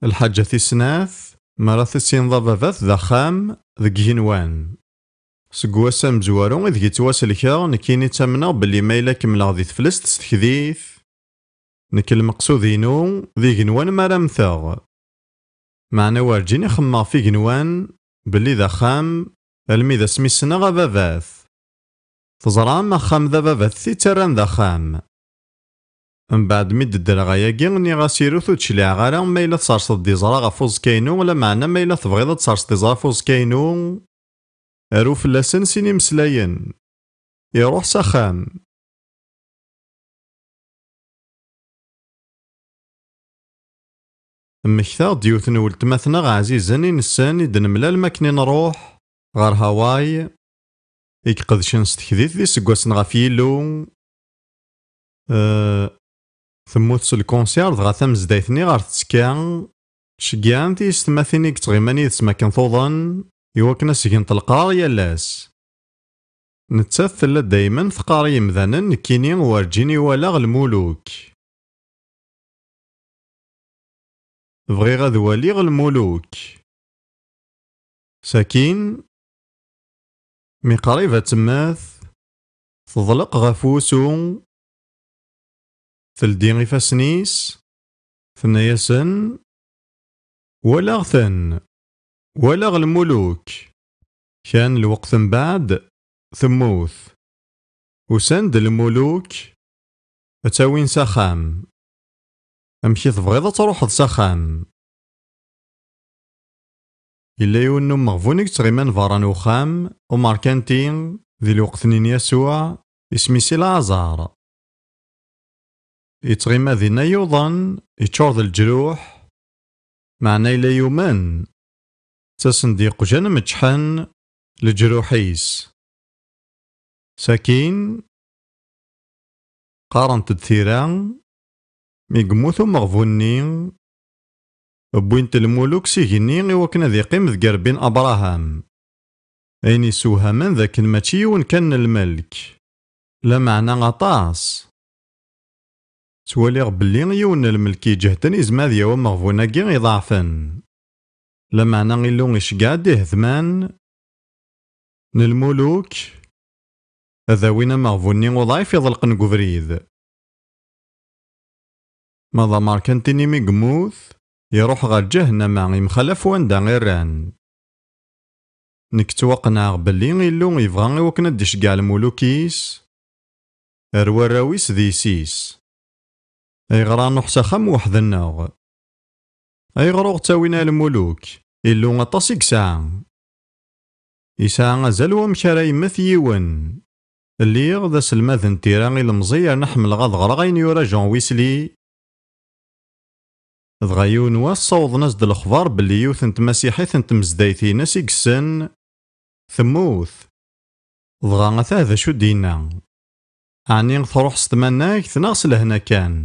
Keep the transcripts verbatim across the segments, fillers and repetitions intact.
Lḥaǧa tis snat, mi ara tissineḍ a baba-t d axxam deg igenwan. Seg wass amezwaru ideg i ttwaselkeɣ, nekkini ttamneɣ belli ma yella kemmleɣ di teflest s tekdit, nekk lmeqsud-inu d igenwan mi ara mmteɣ. Meɛna werǧin i xemmeɣ ɣef igenwan, belli d axxam, almi d asmi ssneɣ a baba-t. Teẓram, axxam d a baba-t i tt-rran d axxam. Mbeɛd mi d-ddreɣ ayagi, nniɣ-as i Ruth ur d-cliɛeɣ ara, ma yella tserseḍ-d iẓra ɣef uẓekka-inu, lameɛna ma yella tebɣiḍ ad tserseḍ iẓra ɣef uẓekka-inu, aru fell-asen sin imeslayen. Iruḥ s axxam. Mmektaɣ-d yiwet n weltma-tneɣ ɛzizen i nessen i d-nemlal makken i nruḥ ɣer Hawaii, i iqedcen s tekdit d iseggasen ɣef Yillu. Eh, temmut s lkunṣir, dɣa tamezdayt-nni ɣer tettekka, ceggɛent yessetmatin i yettɣiman yid-s makken tuḍen, i wakken ad s-gent leqrar yal ass. Nettat tella daymen teqqar i yemdanen, nekkini werǧin i walaɣ lmuluk. Bɣiɣ ad waliɣ lmuluk. Sakin, mi qrib ad temmet, teḍleq ɣef wusu, teldi ifassen-is, tenna-yasen: "Walaɣ-ten, walaɣ lmuluk." Kan lweqt mbeɛd, temmut. Usan-d lmuluk, ad tt-awin s axxam. Amek i tebɣiḍ ad truḥeḍ s axxam? Yella yiwen n umeɣbun i yettɣiman berra n uxxam, umerkanti, di lweqt-nni n Yasuɛ, isem-is i Laɛẓar. Yettɣima dinna yuḍen, yeččur d leǧruḥ, meɛna yella yumen. Ttasen-d yeqjan meččḥen leǧruḥ-is. Sakin, qqarent-d tira, mi yemmut umeɣbun-nni, wwin-t lmuluk s igenni i wakken ad iqqim deg irebbi n Abṛaham. Ayen yessewhamen d akken mačči yiwen kan n lmelk, lameɛna aṭas. Ttwaliɣ belli yiwen n lmelk iǧehden izmer ad yawi ameɣbun-agi iḍeɛfen. Lameɛna Illu iceggeɛ-d ihetman n lmuluk ad awin ameɣbun-nni uḍɛif iḍelqen deg ubrid. Ma d amerkanti-nni mi yemmut, iruḥ ɣer ǧahennama, imxalaf wanda i rran. Nekk ttwaqenɛeɣ belli Illu yebɣa i wakken ad d-iceggeɛ lmuluk-is ar warraw-is d yessi-s. Ayɣer ad nruḥ s axxam weḥd-nneɣ? Ayɣer ur ɣ-ttawin ara lmuluk? Illu aṭas i yesɛa. Yesɛa azal wamek ara yemmet yiwen. Lliɣ d aselmad n tira ilemẓi yerna ḥemmleɣ ad ɣreɣ ayen yura Jean Wesley. Dɣa yiwen wass ssawḍen-as-d lexbar belli yiwet n tmasiḥit n tmezdayt-ines i yessen temmut. Dɣa atah d acu d-yenna: "Ɛni truḥ s tmanagt neɣ s lehna kan?"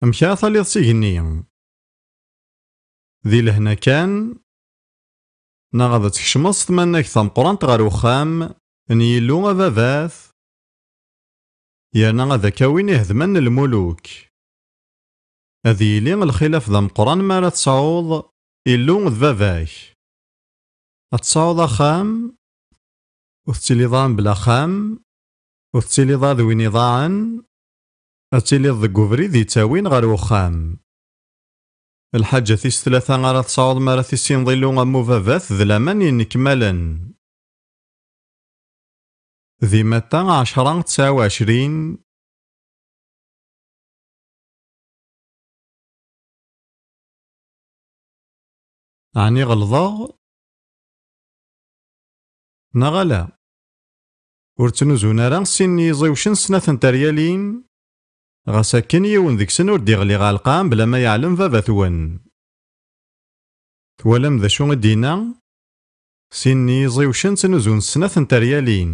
Amek ara taliḍ s igenni? Di lehna kan, neɣ ad tkecmeḍ s tmanagt tameqqrant ɣer uxxam n Yillu a baba-t, yerna ad ak-awin ihetman n lmuluk. Ad yili lxilaf d ameqqran mi ara tesɛuḍ Illu d baba-k. Ad tesɛuḍ axxam, ur tettiliḍ ara mebla axxam, ur tettiliḍ ara d win iḍaɛen, ad tiliḍ deg ubrid yettawin ɣer uxxam. Lḥaǧa tis tlata ara tesɛuḍ mi ara tissineḍ Illu am ubabat d laman yenekmalen. Di Matta ɛecra tesɛa u ɛecrin. Ɛni ɣelḍeɣ? Neɣ ala? Ur ttnuzun ara sin n yiẓiwcen s snat n teryalin, ɣas akken yiwen deg-sen ur d-iɣli ɣer lqaɛa mebla ma yeɛlem baba-twen. Twalam d acu i d-yenna? Sin n yiẓiwcen ttnuzun s snat n teryalin.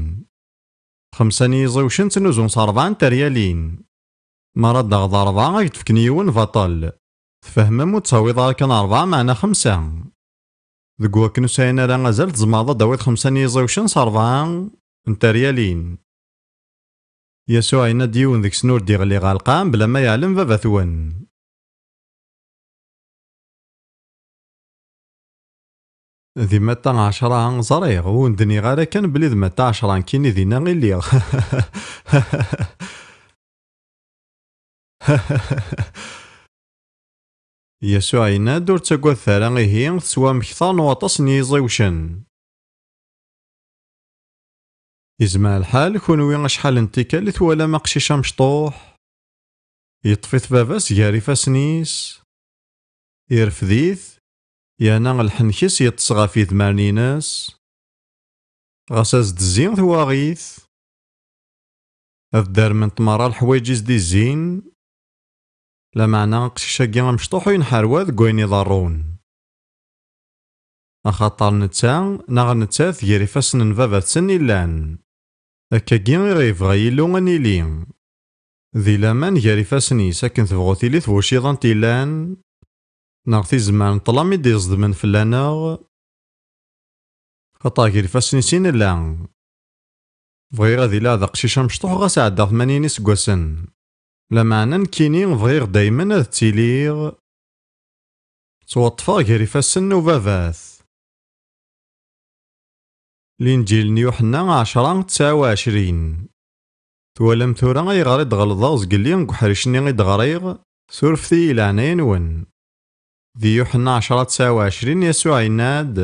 Xemsa n yiẓiwcen ttnuzun s rebɛa n teryalin. Mi ara d-taɣeḍ rebɛa, ad k-d-fken yiwen baṭel. Tfehmem, ur d-tawiḍ ara kan rebɛa, meɛna xemsa. Deg wakken ur sɛin ara azal, tzemreḍ ad d-tawiḍ xemsa n yiẓiwcen s rebɛa n teryalin. Yasuɛ yenna-d yiwen deg-sen ur d-iɣli ɣer lqaɛa mebla ma yeɛlem baba-twen. Di mata ɛecra, ẓriɣ, ur n-d-nniɣ ara kan belli d mata ɛecra nekkini dinna i lliɣ. Yasuɛ yenna-d: "Ur ttagadet ara, ihi teswam kter n waṭas n yiẓiwcen." Izmer lḥal, kunwi acḥal n tikkal i twalam aqcic amecṭuḥ? Yeṭṭef-it baba-s gar ifassen-is, irfed-it, yerna lḥenk-is yeṭṭes ɣef yedmaren-ines. Ɣas as-d-zzin twaɣit, ad derment merra leḥwayeǧ i s-d-izzin, lameɛna aqcic-agi amecṭuḥ ur yenḥerwa deg wayen iḍerrun. Axaṭer netta neɣ nettat gar ifassen n baba-tsen i llan. Akkagi i ɣ-yebɣa Yillu ad nili. Di laman gar ifassen-is akken tebɣu tili tbuciḍant yellan, neɣ tizemmar n ṭṭlam i d-iẓedmen fell-aneɣ. Xaṭer gar ifassen-is i nella. Bɣiɣ ad iliɣ d aqcic amecṭuḥ ɣas ɛeddaɣ tmanyin iseggasen. Lameɛna nekkini bɣiɣ daymen ad ttiliɣ ttwaṭṭfeɣ gar ifassen n ubabat. Linǧil n Yuḥenna ɛecra, tesɛa u ɛecrin. Twalam tura ayɣer i d-ɣelḍeɣ zgelli deg uḥric-nni i d-ɣriɣ? Surfet-iyi leɛnaya-nwen. Di Yuḥenna ɛecra, tesɛa u ɛecrin, Yasuɛ yenna-d: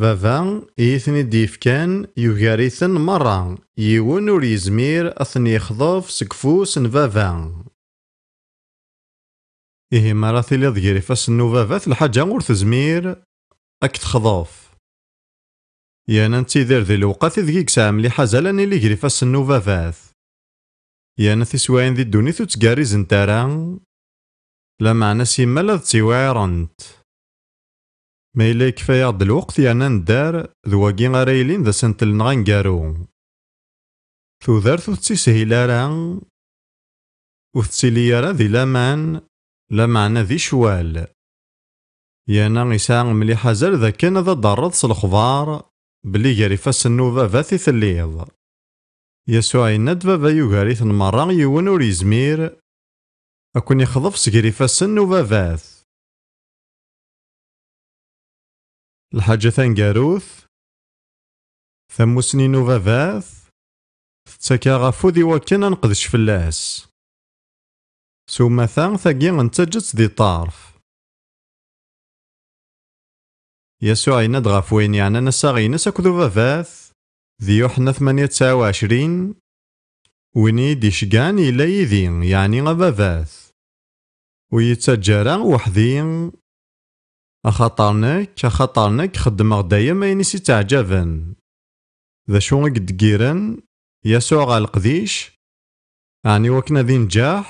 "Baba i yi-ten-id-yefkan yugar-iten merra, yiwen ur yezmir ad ten-yexḍef seg ufus n Baba." Ihi mi ara tiliḍ gar ifassen n ubabat, lḥaǧa ur tezmir ad k-texḍef. Yerna nettidir di lewqat ideg i yesɛa mliḥ azal ad nili gar ifassen n ubabat. Yerna tiswiɛin di ddunit ur ttgerrizent ara, lameɛna simmal ad tt-iwɛirent. Ma yella yekfa-yaɣ-d lweqt yerna nedder, d wagi ara yilin d asentel-nneɣ aneggaru. Tudert ur tettishil ara, ur tettili ara di laman, lameɛna di ccwal. Yerna yesɛa mliḥ azal d akken ad d-terreḍ s lexbar belli gar ifassen n ubabat i telliḍ. Yasuɛ yenna-d: "Baba yugar-iten merra, yiwen ur yezmir ad ken-ixḍef sger ifassen n ubabat." Lḥaǧa taneggarut, tamusni n ubabat tettak-aɣ afud i wakken ad neqdec fell-as. S umata, tagi nettaǧǧa-tt di ṭṭerf. Yasuɛ yenna-d ɣef wayen yeɛnan assaɣ-ines akked ubabat, di Yuḥenna tmanya tesɛa u ɛecrin: "Win i yi-d-iceggɛen yella yid-i, yeɛni ababat. Ur yi-ttaǧǧa ara weḥd-i, axaṭer nekk, axaṭer nekk xeddmeɣ dayem ayen i s-itteɛǧaben." D acu i yedeggiren Yasuɛ ɣer leqdic? Ɛni wakken ad inǧeḥ?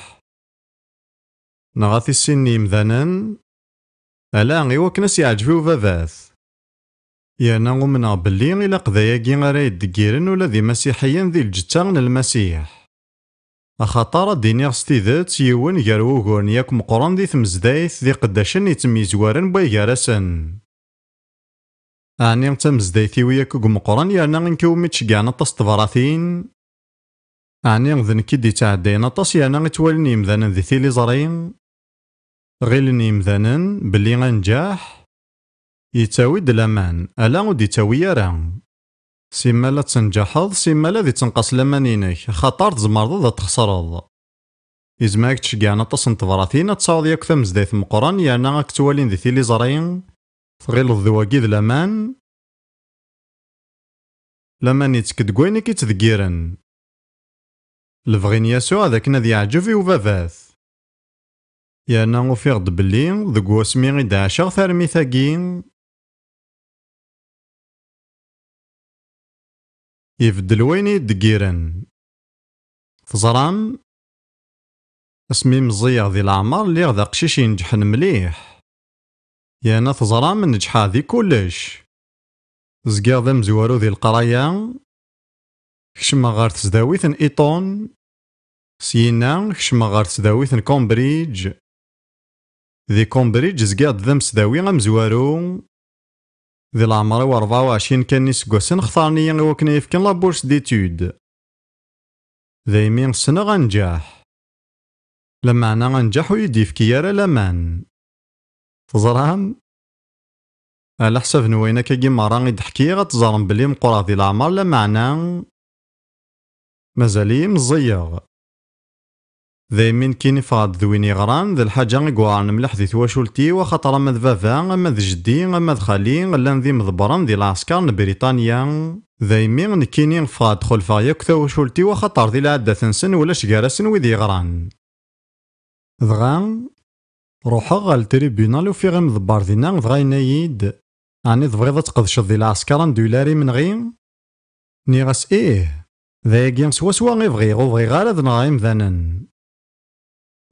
Neɣ ad t-issinen yimdanen? Ala, i wakken ad s-yeɛǧeb i ubabat. Yerna umneɣ belli ilaq d ayagi ara yeddeggiren ula d imasiḥiyen di lǧetta n Lmasiḥ. Axaṭer ad d-iniɣ s tidet, yiwen gar wuguren yakk meqqren di tmezdayt d iqeddacen yettemyezwaren n way gar-asen. Ɛni d tamezdayt-iw yakk i imeqqren yerna nekk iwumi ttceggɛen aṭas n tebratin? Ɛni d nekk i d-ittɛeddayen aṭas yerna i ttwalin yemdanen di tiliẓri? Ɣilen yemdanen belli anǧaḥ yettawi-d laman, ala, ur d-ittawi ara. Simmal ad tenǧaḥeḍ, simmal ad ittenqas laman-inek, axaṭer tzemreḍ ad txesreḍ. Izmer ad k-ttceggɛen aṭas n tebratin, ad tesɛuḍ yakk tamezdayt meqqren, yerna ad k-ttwalin di tiliẓri, tɣileḍ d wagi d laman. Laman yettek deg wayen i k-ittdeggiren. Lebɣi n Yasuɛ d akken ad yeɛǧeb i ubabat. Yerna ufiɣ-d belli deg wasmi i d-ɛaceɣ tarmit-agi, ibeddel wayen i yi-d-ggiren. Teẓram, asmi meẓẓiyeɣ di leɛmer, lliɣ d aqcic inǧḥen mliḥ. Yerna teẓram, neǧḥeɣ di kullec. Zgiɣ d amezwaru di leqraya. Kecmeɣ ɣer tesdawit n Eton. Syinna, kecmeɣ ɣer tesdawit n Cambridge. Di Cambridge, zgiɣ-d d amesdawi amezwaru. Di leɛmer-iw rebɛa u ɛecrin kan n iseggasen, xtaren-iyi i wakken ad yi-fken la bourse d'études. Daymi ssneɣ anǧaḥ. Lameɛna anǧaḥ ur yi-d-yefki ara laman. Teẓram, Ɛla ḥsab n wayen akkagi merra i d-ḥkiɣ, ad teẓrem belli meqqreɣ di leɛmer, lameɛna mazal-iyi meẓẓiyeɣ. Daymi nekkini ffɣeɣ-d d win yeɣran, d lḥaǧa i yuɛren mliḥ di twacult-iw, axaṭer ama d baba, ama d jeddi, ama d xali, llan d imḍebbren di lɛesker n Britanya. Daymi nekkini ffɣeɣ-d xulfeɣ yakk tawacult-iw, axaṭer di lɛaddat-nsen ulac gar-asen wid yeɣran. Dɣa ruḥeɣ ɣer ltribunal, ufiɣ imḍebber dinna, dɣa yenna-yi-d: "Ɛni tebɣiḍ ad tqedceḍ di lɛesker anda ula ara imenɣi?" Nniɣ-as: "Ih, d ayagi swaswa i bɣiɣ, ur bɣiɣ ara ad nɣeɣ imdanen."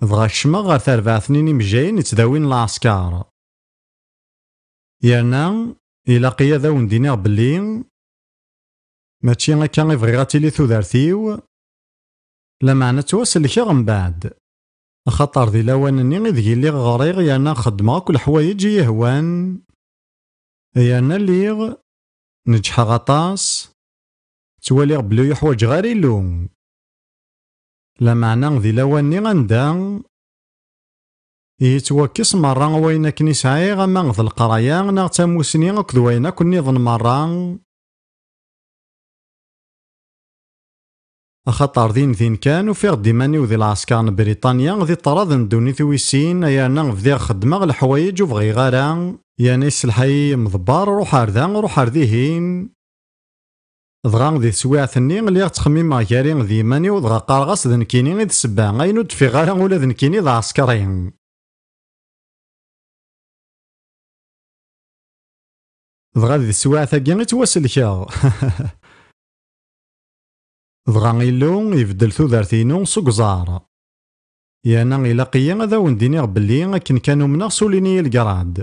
Dɣa kecmeɣ ɣer terbaɛt-nni n imejjayen yettdawin lɛesker. Yerna ilaq-iyi ad awen-d-iniɣ belli mačči akka i bɣiɣ ad tili tudert-iw, lameɛna ttwaselkeɣ mbeɛd, axaṭer di lawan-nni ideg i lliɣ ɣriɣ yerna xeddmeɣ akk leḥwayeǧ i yi-hwan. Yerna lliɣ neǧḥeɣ aṭas, ttwaliɣ belli ur yuḥwaǧeɣ ara Illu. Lameɛna di lawan-nni anda i yettwakkes merra wayen akken i sɛiɣ, ama d leqraya neɣ d tamusni akked wayen akk nniḍen merra. Axaṭer din din kan ufiɣ-d iman-iw di lɛesker n Britanya, di ṭṭrad n ddunit wis sin, yerna bdiɣ xeddmeɣ leḥwayeǧ ur bɣiɣ ara, yerna iselḥa-yi yimḍebber, ruḥ ar da, ruḥ ar dihin. Dɣa di teswiɛt-nni lliɣ ttxemmimeɣ gar-i d yiman-iw, dɣa qqareɣ-as d nekkini i d ssebba, ayen ur d-ffiɣ ara ula d nekkini d aɛesker-i. Dɣa di teswiɛt-agi i ttwaselkeɣ. Dɣa Illu ibeddel tudert-inu s ugeẓar. Yerna ilaq-iyi ad awen-d-iniɣ belli akken kan umneɣ sulin-iyi legrad.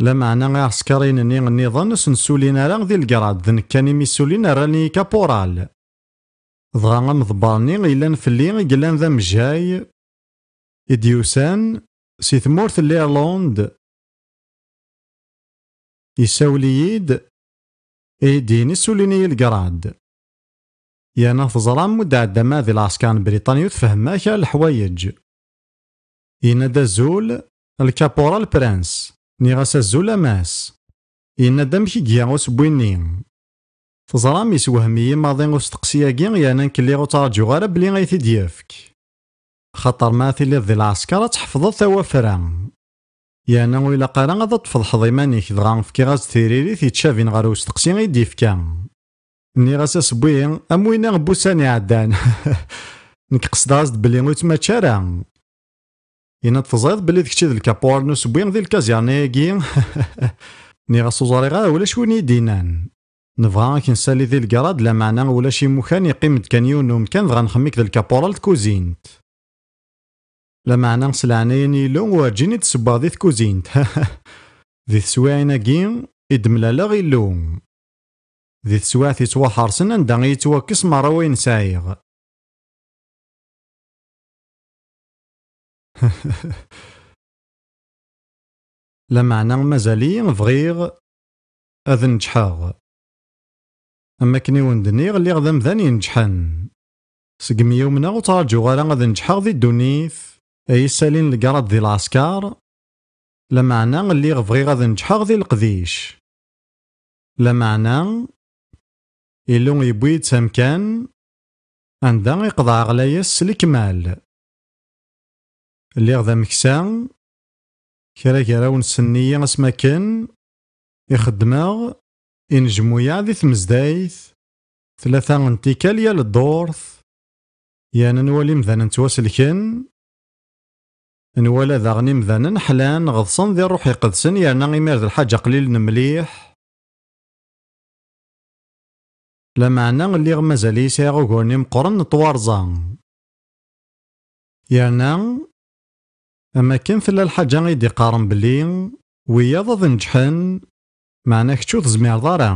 Lameɛna iɛeskariyen-nni nniḍen ur sen-ssulin ara di legrad, d nekk kan imi ssulin rran-iyi kapural. Dɣa amḍebber-nni yellan fell-i i yellan d amejjay, i d-yusan si tmurt n l'Irlande, yessawel-iyi-d, i yi-d-yini ssulin-iyi legrad. Yerna teẓram, mu d-ɛedda ma di lɛesker n Britanya ur tfehhem kra leḥwayeǧ. Yenna-d: "Azul, lkapural Prince." Nniɣ-as: "Azul a Mass." Yenna-d: "Amek i iga usewwi-nni?" Teẓram, yessewhem-iyi maḍi usteqsi-agi, yerna nekk lliɣ ur ttraǧuɣ ara belli ay t-id-yefk. Axaṭer ma tiliḍ di lɛesker ad tḥefḍeḍ tawafra. Yerna ur ilaq ara ad tfeḍḥeḍ iman-ik, dɣa fkiɣ-as-d tiririt yettcabin ɣer usteqsi i d-yefka. Nniɣ-as: "A sewwi, am winna n wussan iɛeddan." Nekk qesdeɣ-as-d belli ur yettmačči ara. Yenna-d: "Teẓriḍ belli d kečč i d lkapural n usewwi di lkazirna-agi?" Nniɣ-as: "Ur ẓriɣ ara, ulac win i yi-d-yennan. Nebɣa ad k-nessali di legrad, lameɛna ulac imukan, yeqqim-d kan yiwen n umkan, dɣa nxemmem-ik d lkapural n tkuzint." Lameɛna s leɛnaya n Yillu, werǧin i d-ssewweɣ di tkuzint. Di teswiɛin-agi i d-mlaleɣ Illu. Di teswiɛt yettwaḥersen anda i yettwakkes merra wayen sɛiɣ. Lameɛna mazal-iyi bɣiɣ ad neǧḥeɣ. Am akken i wen-d-nniɣ, lliɣ d amdan ineǧḥen. Segmi umneɣ ur ttraǧuɣ ara ad neǧḥeɣ di ddunit, ay issalin legrad di lɛesker, lameɛna lliɣ bɣiɣ ad neǧḥeɣ di leqdic. Lameɛna, Illu yewwi-yi-d s amkan anda i qeḍɛeɣ layas s lekmal. Lliɣ d ameksa, kra gar-awen senniyi asmi akken i xeddmeɣ inejmuyaɛ di tmezdayt, tlata n tikkal yal ddurt, yerna nwali imdanen ttwaselken, nwala daɣen imdanen ḥlan, ɣeḍsen di Ṛṛuḥ Iqedsen, yerna imir d lḥaǧa qlilen mliḥ. Lameɛna lliɣ mazal-iyi sɛiɣ uguren imeqqren n twarẓa. Yerna, am akken tella lḥaǧa i d-iqqaren belli wiyaḍ ad neǧḥen, meɛna kečč ur tezmireḍ ara.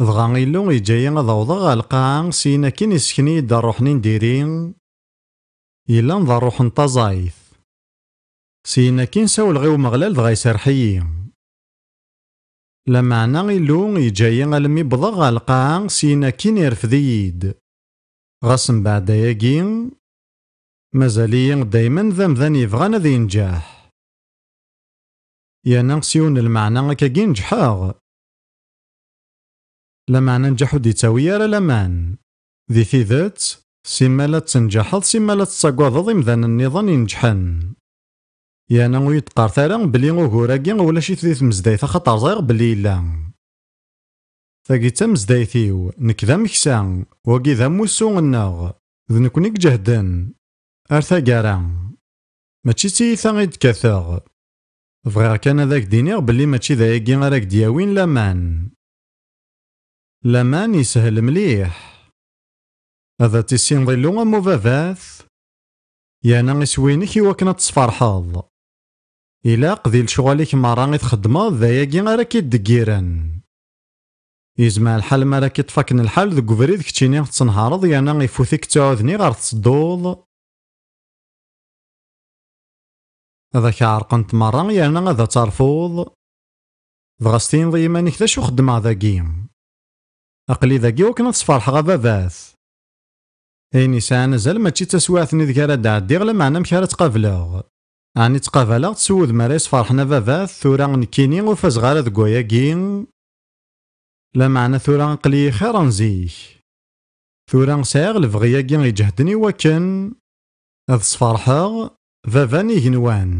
Dɣa Illu yeǧǧa-yi ad awḍeɣ ɣer lqaɛa, syin akkin issken-iyi-d ṛṛuḥ-nni n diri, yellan d ṛṛuḥ n taẓayt. Syin akkin sawleɣ i Umeɣlal, dɣa iserreḥ-iyi. Lameɛna Illu yeǧǧa-yi almi wwḍeɣ ɣer lqaɛa, syin akkin irfed-iyi-d. Ɣas mbeɛd ayagi, mazal-iyi daymen d amdan yebɣan ad yenǧeḥ. Yerna s yiwen n lmeɛna akkagi neǧḥeɣ. Lameɛna nǧaḥ ur d-yettawi ara laman. Di tidet, simmal ad tenǧaḥeḍ, simmal ad tettagadeḍ imdanen nniḍen ineǧḥen. Yerna ur yi-d-qqaret ara belli ugur-agi ulac-it di tmezdayt, axaṭer ẓriɣ belli yella. Tagi d tamezdayt-iw, nekk d ameksa, wagi d amussu-nneɣ, d nekkni i iǧehden. Ar taggara. Mačči d tiyita i d-kkateɣ. Bɣiɣ kan ad ak-d-iniɣ belli mačči d ayagi ara ak-d-yawin laman. Laman yeshel mliḥ. Ad tissineḍ Illu am ubabat, yerna iswi-inek i wakken ad tesferḥeḍ. Ilaq di lecɣal-ik merra i txeddmeḍ d ayagi ara k-id-deggiren. Yezmer lḥal mi ara k-iṭṭef akken lḥal deg ubrid keččini tettenhareḍ yerna ifut-ik ttɛudni ɣer tettedduḍ. Ad ak-ɛerqent merra yerna ad terfuḍ. Dɣa s-tiniḍ i yiman-ik d acu xeddmeɣ dagi? Aql-i dagi wakken ad sferḥeɣ a baba-t. Ayen yesɛan azal mačči d taswiɛt-nni deg ara d-ɛeddiɣ, lameɛna amek ara tt-qableɣ? Ɛni ttqabaleɣ-tt s wudem ara yesferḥen a baba-t, tura nekkini ur fazeɣ ara deg wayagi? Lameɛna tura aql-iyi xir n zik. Tura sɛiɣ lebɣi-agi iǧehden i wakken ad sferḥeɣ baba n igenwan.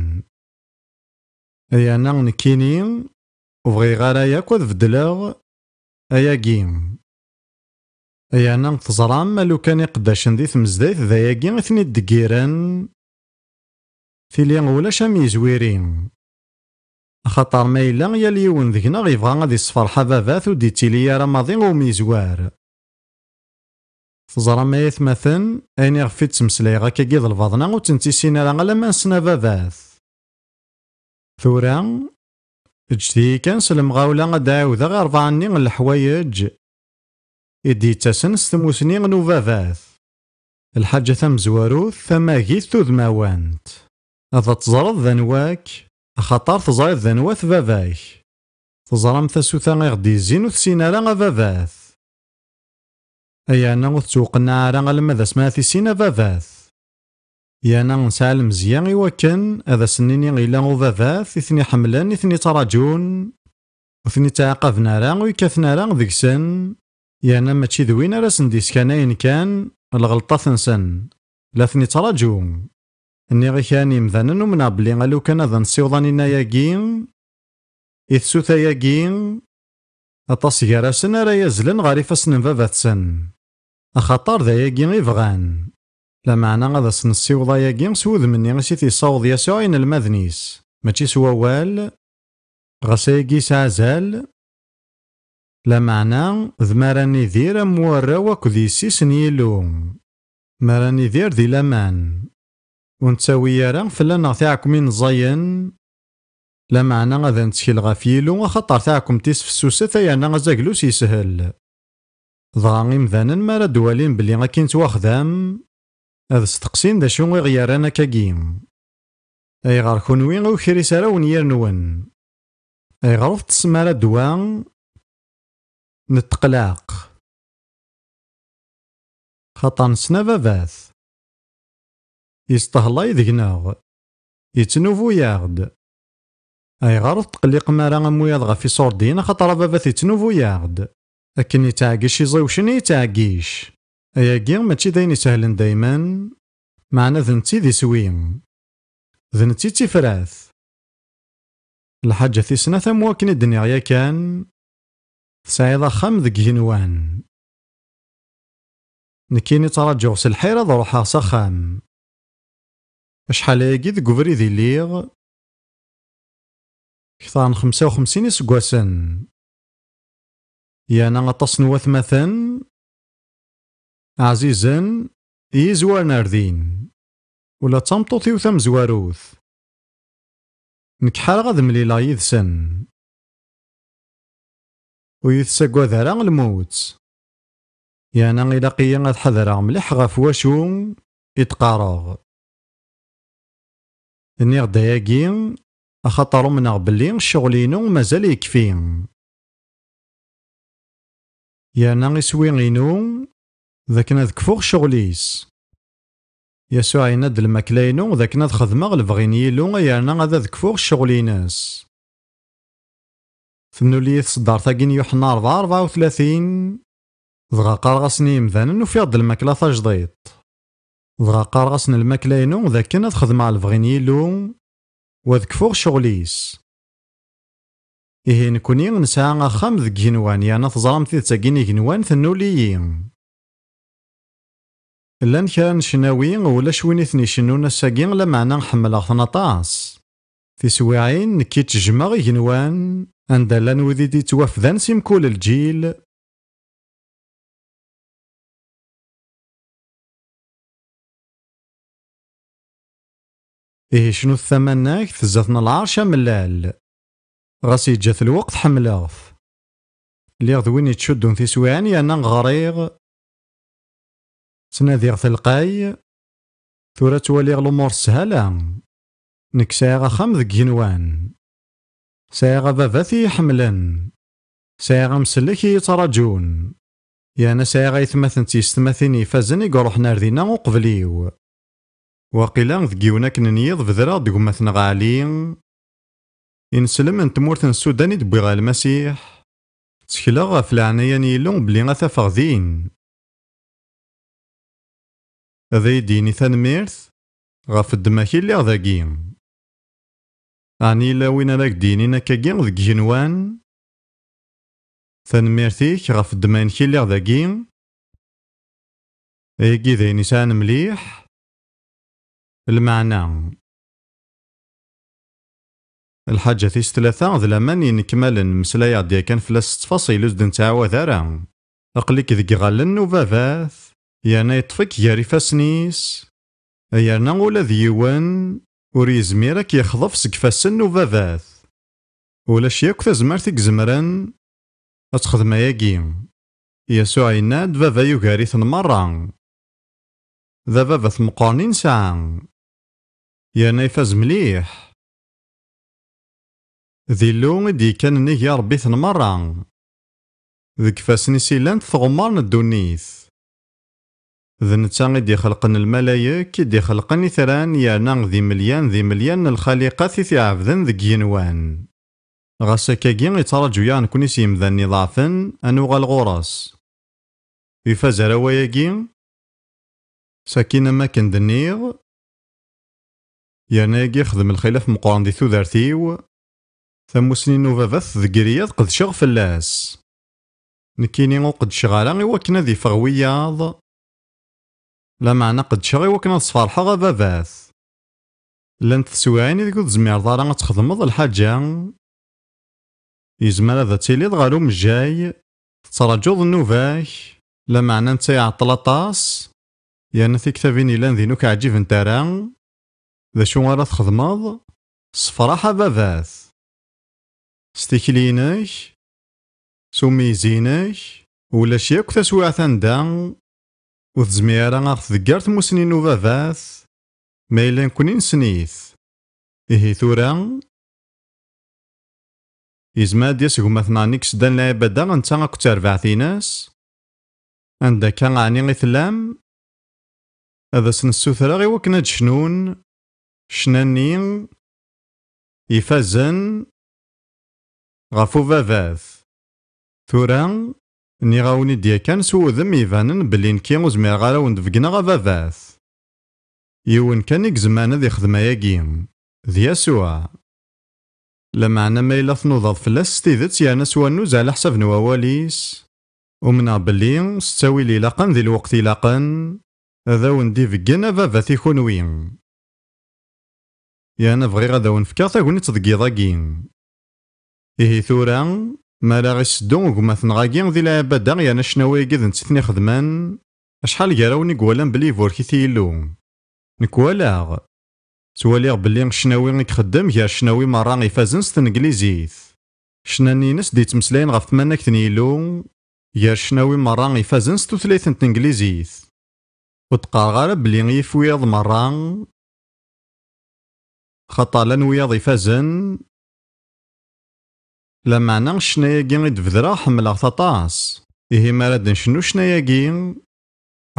Yerna nekkini ur bɣiɣ ara yakk ad beddleɣ ayagi. Yerna teẓram, a lukan iqeddacen di tmezdayt d ayagi i ten-id-deggiren, tili ulac am yizwiri. Axaṭer ma yella yal yiwen deg-neɣ yebɣa ad isferḥ a baba-t, ur d-ittili ara maḍi umi yezwar. Teẓram ay atmaten, ayen iɣef i d-ttmeslayeɣ akkagi d lbaḍna ur tent-issin ara alamma nessen a baba-t. Tura, ǧǧet-iyi kan s lemɣawla ad d-ɛiwdeɣ i rebɛa-nni n leḥwayeǧ i d-yettasen s tmusni n ubabat. Lḥaǧa tamezwarut, tamagit tudmawant. Ad teẓreḍ d anwa-k, axaṭer teẓriḍ d anwa-t baba-k. Teẓram tasuta i ɣ-d-yezzin ur tessin ara a baba-t. Ayana ur tettwqenneɛ ara alamma d asmi ara tissin a baba-t. Yerna nesɛa lemzeyya i wakken ad asen-nini yella ubabat i ten-iḥemmlen, i ten-ittraǧun, ur ten-ittɛaqaben ara, ur yekkaten ara deg-sen, yerna mačči d win ara sen-d-iskanayen kan lɣelṭat-nsen, la ten-ittraǧu. Nniɣ i kra n yemdanen umneɣ belli alukan ad nessiweḍ aninna-agi, i tsuta-agi, aṭas gar-asen ara yazlen ɣer ifassen n baba-tsen, axaṭer d ayagi i bɣan. Lameɛna ad asen-nessiweḍ ayagi s wudem-nni i s-it-yessaweḍ Yasuɛ i yinelmaden-is, mačči s wawal, ɣas ayagi yesɛa azal, lameɛna d mi ara nidir am warraw akked yessi-s n Yillu, mi ara nidir di laman. Ur nettawi ara fell-aneɣ tiɛekmin ẓẓayen, lameɛna ad nettkel ɣef Yillu, axaṭer taɛkemt-is fessuset, yerna azaglu-s yeshel. Dɣa imdanen mi ara d-walin belli akken ttwaxdam, ad steqsin d acu i ɣ-yerran akkagi. Ayɣer kunwi ur kris ara wenyir-nwen? Ayɣer ur teṭṭsem ara ddwa n tteqlaq? Xaṭer nessen a baba-t. Yestehlay deg-neɣ. Yettnubu-yaɣ-d. Ayɣer ur tettqelliqem ara am wiyaḍ ɣef iṣurdiyen, axaṭer a baba-t yettnubu-yaɣ-d? Akken yettɛeggic iẓiwcen i yettɛeggic. Ayagi mačči d ayen isehlen daymen, meɛna d netta i d iswi. D netta i d tifrat. Lḥaǧa tis snat, am wakken i d-nniɣ yakan, tesɛiḍ axxam deg igenwan. Nekkini ttraǧuɣ s lḥir ad ruḥeɣ s axxam. Acḥal ayagi deg ubrid i lliɣ? Kter n xemsa u xemsin iseggasen. Yerna aṭas n watmaten ɛzizen i yi-izwaren ar din. Ula d tameṭṭut-iw tamezwarut. Nekk ḥareɣ ad mlileɣ yid-sen. Ur yi-tessagad ara lmut. Yerna ilaq-iyi ad ḥadreɣ mliḥ ɣef wacu i d-qqareɣ. Nniɣ-d ayagi, axaṭer umneɣ belli ccɣel-inu mazal yekfi. Yerna iswi-inu d akken ad kfuɣ ccɣel-is. Yasuɛ yenna-d lmakla-inu d akken ad xedmeɣ lebɣi n Yillu, yerna ad ad kfuɣ ccɣel-ines. Tennul-iyi tseddart-agi n Yuḥenna rebɛa rebɛa u tlatin, dɣa qqareɣ-asen i yimdanen ufiɣ-d lmakla tajdiṭ. Dɣa qqareɣ-asen lmakla-inu d akken ad xedmeɣ lebɣi n Yillu, u ad kfuɣ ccɣel-is. Ihi nekkni nesɛa axxam deg igenwan, yerna teẓram tidet-agi n igenwan tennul-iyi. Llan kra n ccnawi ulac win i ten-icennun ass-agi, lameɛna ḥemmleɣ-ten aṭas. Tiswiɛin nekki ttejjmeɣ igenwan, anda llan wid i d-yettwafdan si mkul lǧil. Ihi cnut tamannagt zdat n lɛerc amellal. Ɣas yeǧǧa-t lweqt, ḥemmleɣ-t. Lliɣ d win yettcuddun tiswiɛin yerna ɣriɣ, ttnadiɣ telqay, tura ttwaliɣ lumuṛ s sshala. Nekk sɛiɣ axxam deg igenwan. Sɛiɣ ababat i yi-ḥemmlen. Sɛiɣ amsellek i yi-ttṛaǧun. Yerna sɛiɣ aytmaten d tyessetmatin ifazen i iṛuḥen ar dinna uqbel-iw. Waqila deg yiwen akken n yiḍ bedreɣ-d gma-tneɣ Ɛli. Ineslem n tmurt n Sudan i d-wwiɣ ɣer Lmasiḥ. Ttekleɣ ɣef leɛnaya n Yillu belli ad t-afeɣ din. Ad iyi-d-yini tanemmirt ɣef ddemma-k i lliɣ dagi. Ɛni yella win ara k-d-yinin akkagi deg igenwan? Tanemmirt-ik ɣef ddemma-inek i lliɣ dagi. Ayagi d ayen yesɛan mliḥ lmeɛna. Lḥaǧa tis tlata d laman yenekmalen, mmeslayeɣ-d yakan fell-as s ttfaṣil, ur s-d-nettɛawad ara. Aql-ik deg iɣallen n ubabat, yerna yeṭṭef-ik gar ifassen-is, yerna ula d yiwen ur yezmir ad k-yexḍef seg ifassen n ubabat. Ulac yakk tazmert i izemren ad texdem ayagi. Yasuɛ yenna-d, Baba yugar-iten merra. D ababat meqqren i nesɛa, yerna ifaz mliḥ. D Illu i d-yekkan nnig iṛebbiten merra. Deg ifassen-is i llant tɣemmar n ddunit. D netta i d-ixelqen lmalayek, i d-ixelqen itran, yerna d imelyan d imelyan n lxaliqat i t-iɛebden deg igenwan. Ɣas akkagi, ittraǧu-yaɣ nekni s yemdanen iḍeɛfen ad nuɣal ɣur-s. Ifaz ara wayagi, sakin am akken d-nniɣ, yerna yagi ixdem lxilaf meqqren di tudert-iw. Tamusni n ubabat tdegger-iyi ad qedceɣ fell-as. Nekkini ur qeddceɣ ara i wakken ad iffeɣ wiyaḍ, lameɛna qeddceɣ i wakken ad sferḥeɣ ababat. Llant teswiɛin ideg ur tezmireḍ ara ad txedmeḍ lḥaǧa. Yezmer ad tiliḍ ɣer umejjay, tettraǧuḍ nnuba-k, lameɛna netta iɛeṭṭel aṭas, yerna tiktabin yellan din ur k-ɛǧibent ara. D acu ara txedmeḍ? Sefraḥ a baba-t. S tikli-inek, s umeyyez-inek, ulac yakk taswiɛt anda ur tezmir ara ad ɣ-tdegger tmusni n ubabat, ma yella nekkni nessen-it. Ihi tura, yezmer ad d-yas gma-tneɣ-nni i yesdan lɛibada netta akked terbaɛt-ines? Anda akka ɛni i tellam? Ad asen-ssutreɣ i wakken ad d-cnun ccna-nni ifazen ɣef ubabat. Tura, nniɣ-awen-id yakan s wudem ibanen belli nekki ur zmireɣ ara ad wen-d-beggneɣ ababat. Yiwen kan i izemren ad ixdem ayagi, d Yasuɛ. Lameɛna ma yella tnudaḍ fell-as s tidet yerna s wannuz ɛla ḥsab n wawal-is, umneɣ belli s ttawil ilaqen di lweqt ilaqen, ad awen-d-ibeggen ababat i kunwi. Yerna bɣiɣ ad awen-fkeɣ tagnit deg yiḍ-agi. Ihi tura, mi ara iseddu gma-tneɣ-agi di lɛibada yerna ccnawi-agi d netta i ten-ixedmen, acḥal gar-awen i iwalan belli iburek-it Yillu? Nekk walaɣ. Ttwaliɣ belli ccnawi i ixeddem gar ccnawi merra ifazen s tneglizit. Ccna-nni-ines d-yettmeslayen ɣef tmanegt n Yillu, gar ccnawi merra ifazen s tutlayt n tneglizit. Ur d-qqareɣ ara belli yif wiyaḍ merra, xaṭer llan wiyaḍ ifazen. Lameɛna ccna-agi i d-bedreɣ ḥemmleɣ-t aṭas. Ihi mi ara d-ncennu ccna-agi,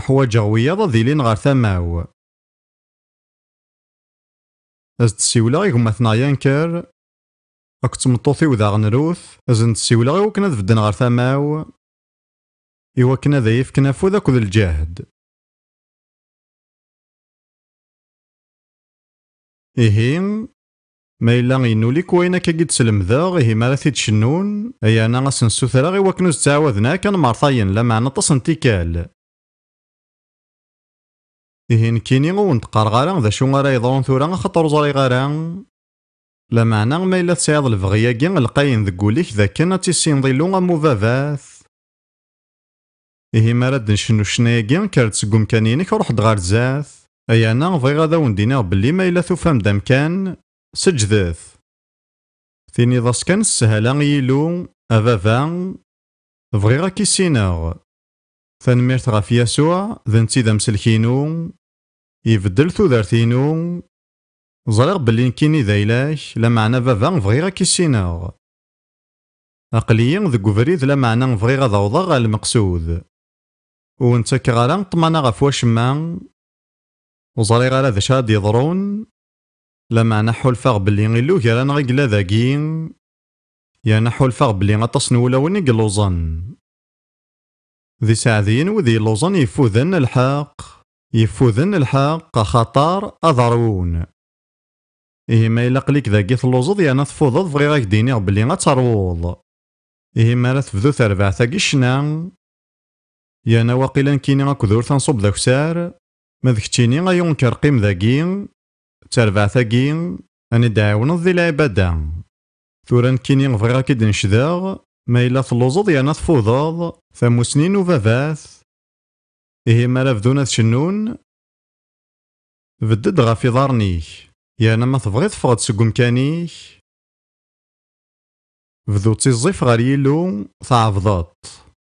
ḥwaǧeɣ wiyaḍ ad ilin ɣer tama-w. Ad s-d-ssiwleɣ i gma-tneɣ Yanker, akked tmeṭṭut-iw daɣen Rut, ad asent-ssiwleɣ i wakken ad bedden ɣer tama-w, i wakken ad iyi-fken afud akked lǧehd. Ihi, ma yella yennul-ik wayen akka i d-slemdeɣ, ihi mi ara t-id-cennun, yerna ad sen-ssutreɣ i wakken ur s-ttɛawaden ara kan mertayen, lameɛna aṭas n tikkal. Ihi nekkini ur wen-d-qqareɣ ara d acu ara yeḍrun tura, axaṭer ur ẓriɣ ara. Lameɛna ma yella tesɛiḍ lebɣi-agi lqayen deg wul-ik d akken ad tissineḍ Illu am ubabat, ihi mi ara d-ncennu ccna-agi, kker-d seg umkan-inek, ruḥ-d ɣer zdat. Ayana bɣiɣ ad awen-d-iniɣ belli ma yella tufam-d amkan, seǧǧdet. Tiniḍ-as kan s sshala i Yillu: A Baba, bɣiɣ ad k-issineɣ. Tanemmirt ɣef Yasuɛ, d netta i d amsellek-inu, ibeddel tudert-inu. Ẓriɣ belli nekkini d ayla-k, lameɛna Baba bɣiɣ ad k-issineɣ. Aql-iyi deg ubrid, lameɛna bɣiɣ ad awḍeɣ ɣer lmeqsud. Ur wen-ttakeɣ ara ṭṭmana ɣef wacemma. Ur ẓriɣ ara d acu ara d-yeḍrun, lameɛna ḥulfaɣ belli Illu gar-aneɣ i yella dagi, yerna ḥulfaɣ belli aṭas n wulawen i yelluẓen. D iseɛdiyen wid yelluẓen yeffuden lḥeqq, yeffuden lḥeqq axaṭer ad ṛwun. Ihi ma yella aql-ik dagi telluẓeḍ yerna teffudeḍ, bɣiɣ ad k-d-iniɣ belli ad terwuḍ. Ihi mi ara tebdu terbaɛt-agi ccna, yerna waqila nekkini akked Rut ad nṣubb d akessar, ma d keččini ay unker qqim dagi, d terbaɛt-agi ad n-id-ɛiwneḍ di lɛibada. Tura nekkini bɣiɣ ad k-id-necdeɣ, ma yella telluẓeḍ yerna teffudeḍ, tamusni n ubabat. Ihi mi ara bdun ad cennun, bedd-d ɣef iḍarren-ik, yerna ma tebɣiḍ ffeɣ-d seg umkan-ik, bdu ttiẓẓif ɣer Yillu, tɛebdeḍ-t.